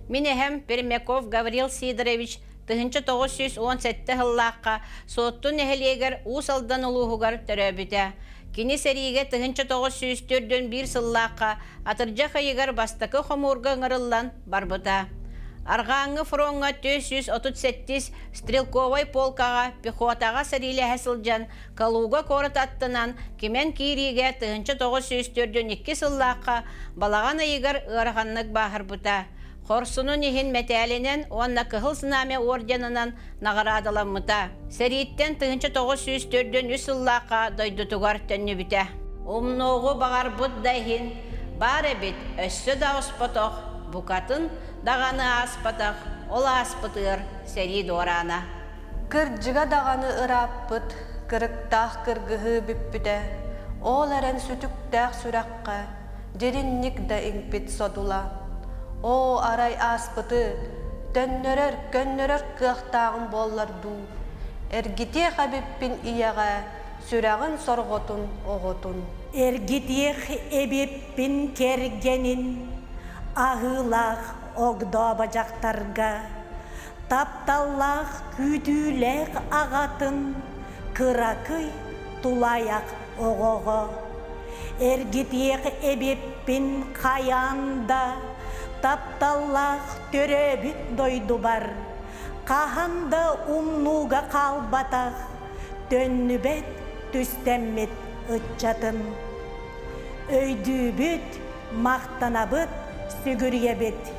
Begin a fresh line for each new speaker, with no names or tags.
Мин эһэм Пермяков Гаврил Сидорович 1917 сыллаахха Суотту нэһилиэгэр Уус Алдан улууһугар төрөөбүтэ. Кини сэриигэ 1941 сыллаахха атырдьах ыйыгар бастакы хомуурга ыҥырыллан барбыта. Арҕааҥҥы фроҥҥа 437 стрелковай полкаҕа пехотаҕа сэриилэһэ сылдьан Калуга куорат аттынан кимэн киириигэ 1942 сыллаахха балаҕан ыйыгар ыараханнык бааһырбыта. Хорсунун иһин мэтээлинэн уонна Кыһыл Знамя орденынан наҕараадаламмыта. Сэрииттэн 1943 сыллаахха дойдутугар төннүбүтэ. Умнуоҕу баҕарбыт да иһин, баар эбит, өссө да оспотох, букатын даҕаны ааспатах, ол ааспытыгар сэрии дуораана.
Кырдьыга даҕаны ырааппыт, кырыктаах кыргыһыы бүппүтэ, ол эрэн сүтүктээх сүрэххэ дириҥник да иҥпит содула. Оо, арай ааспыты төннөрөр, көннөрөр кыахтааҕым буоллар дуу, эргитиэх эбиппин ийэҕэ сүрэҕин сорҕотун оҕотун.
Эргитиэх эбиппин кэргэнин аһыылаах огдообо дьахтарга Тапталлаах күүтүүлээх аҕатын кыракый тулаайах оҕоҕо эргитиэх эбиппин хайаан да тапталлаах төрөөбүт дойдубар хаһан да умнууга хаалбатах төннүбэт түстэммит ыччатын өйдүүбүт махтанабыт сүгүрүйэбит.